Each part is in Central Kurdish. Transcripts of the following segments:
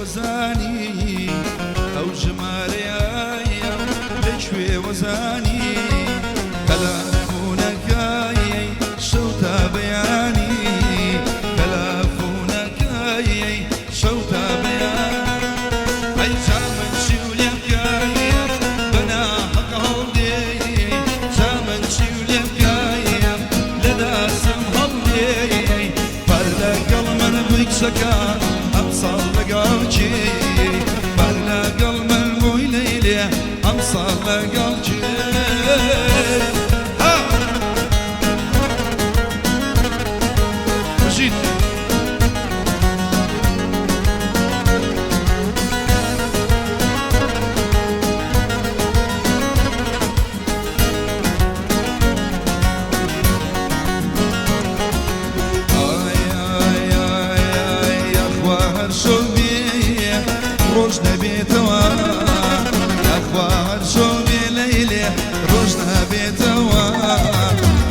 وەزانی ئەو ژمارەیە لەکوێ وەزانی تەلەفۆنەکەی شەو تا بەیانی تەلەفۆنەکەی شەو تا بەیانی ئەی جامن چی و لێم کەیم بەناحەق هەڵدێی جامن چی و لێم کەیم لە دەستم هەڵدێی پار لەگەڵ من بووی کچەکە ئەمساڵ لەگەڵ کێ پار لەگەڵ من بووی لەیلێ ئەمساڵ لەگەڵ کێ ها بژیت. ئای ئای ئای ئای یاخوا هەر شەو بێ ڕۆژ نەبێتەوە یاخوا هەر شەو بێ لەیلێ ڕۆژ نابێتەوە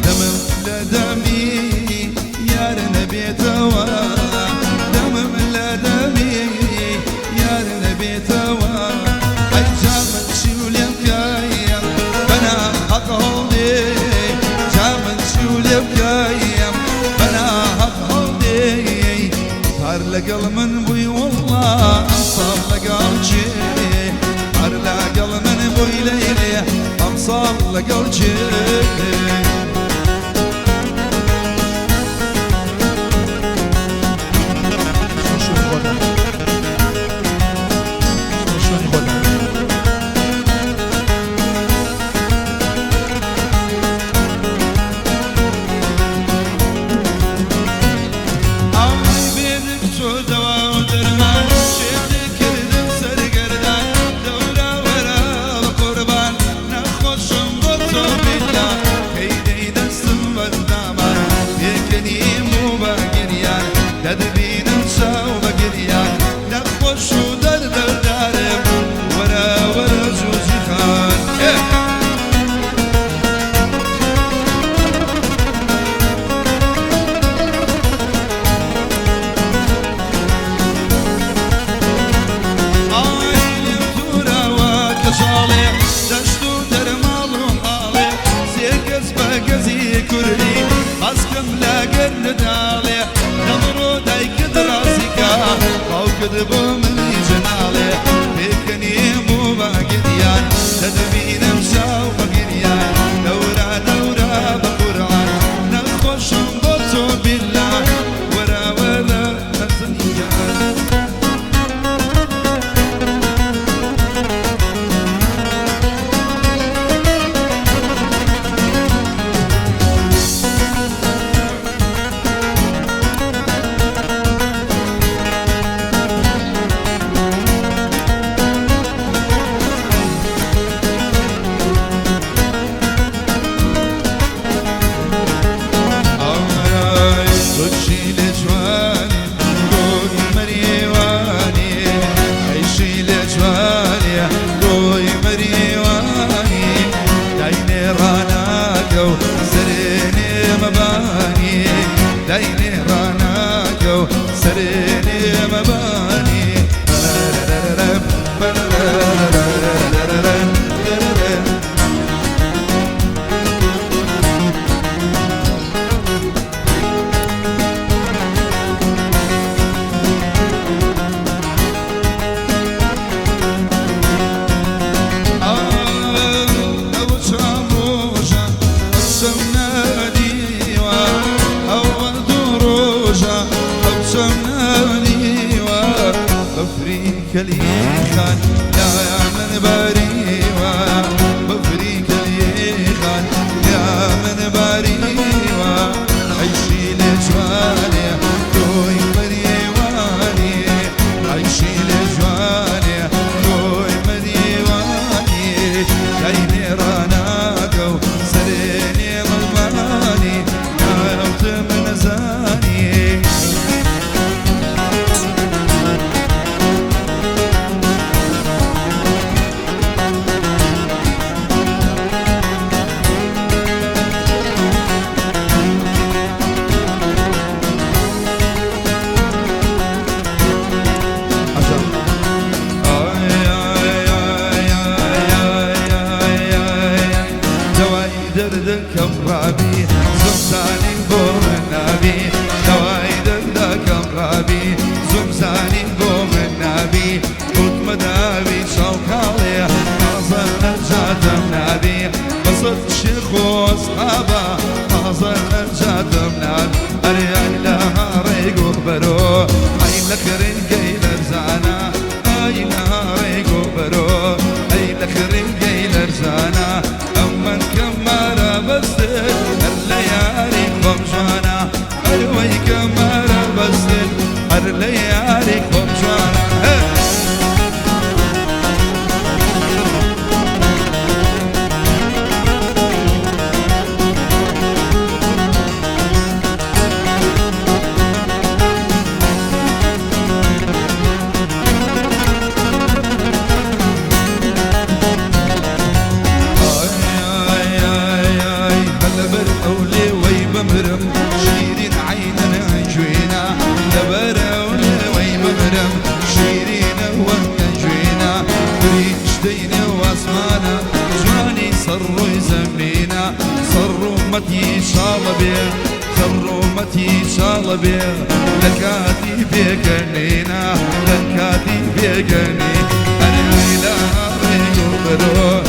دەمم لە دەمی یار نەبێتەوە دەمم لە دەمی یار نەبێتەوە ئەی جامن چی و لێم کەیم بەناحەق هەڵدێ جامن چی و لێم کەیم بەناحەق هەڵدێ پار لەگەڵ من بووی وەڵڵا ئەمساڵ لەگەڵ کێ پار لەگەڵ من بووی لەیلێ ئەمساڵ لەگەڵ کێ شوێنی خۆتان شوێنی خۆتان. ئای بێدم چۆ دەوا و دەرمان شێت کردم سەرگەردان دەورا وەرە بە قوربان نەخۆشم بۆ تۆ بیلا کەی دەی دەستم بەردامان پێکەنیم و بە گریان دەتبینم چاو بە گریان نەخۆش و دەردەدارم وەرە وەرە جوجی خان ئێ. ئای لێم دوورەوە کەژاڵێ دەشت و دەرماڵ و حاڵێ سێ گەز بە گەزی کوردی باسکم لەگەر نداڵێ دەمڕۆ دایکت ڕازیکە باوکت بۆ منی جەناڵێ پێکەنیم و بە گریان دەتبینم چاو بە گریان دەورا دەورا بە قورئان نەخۆشم بۆ تۆ بیلا وەرە وەرە ئەزنیان. ئای تۆ لە جوانی گۆی مەریوانی ئەیشی لە جوانی گۆی مەریوانی داینێ ڕاناکە و سەرێنێ مەبانی داینێ ڕاناکە و سەرێنێ مەبانی. ئەو چەند ڕۆژە ئەو نەدیوە ئەو دوو ڕۆژە ئەو چەند نەدیوە بەفری کەلیخان یا من باریوە بەفری کەلیخان یا من باریوە عیشی لە جوانێ تۆی مەریوانی عیشی لە جوانێ تۆی مەریوانی داینێ ڕاناکە و سەرێنێ مەڵمانی ناوتم نەزانی. زووم زانی بۆ من نابی، کەوتمە داوی چاو کاڵێ، تازە نەجاتم نابی. بەسەر شێخ و ئەسحابا، تازە نەجاتم نابی. ئەرێ ئای لە هاڕێ گوڵبەرۆ، ئەی لە خرینگەی لەرزانە، ئای لە هاڕێ گوڵبەرۆ، ئەی لە خرینگەی لەرزانە. ئەمن کەمارە بەستت، هەر لە یاری خۆم جوانە. ئەروەی کەمارە بەستت، هەر لە یاری خۆم جوانە. هێ! ئای ئای ئای ئای لەبەر ئەو لێوەی بمرم، شیرین عەینەن ئەجوێنە. لەبەر ئەو لێوەی بمرم، شیرینە وەنگە جوێنە. فریشتەی نێو ئاسمانە، جوانی سەر ڕووی زەمینە. سەر ڕوومەتی شاڵە بێ، سەر ڕوومەتی شاڵە بێ، لە کاتی پێکەنینە، لە کاتی پێکەنی. ئەرێ ئای لە ڕێگۆ بەرۆ.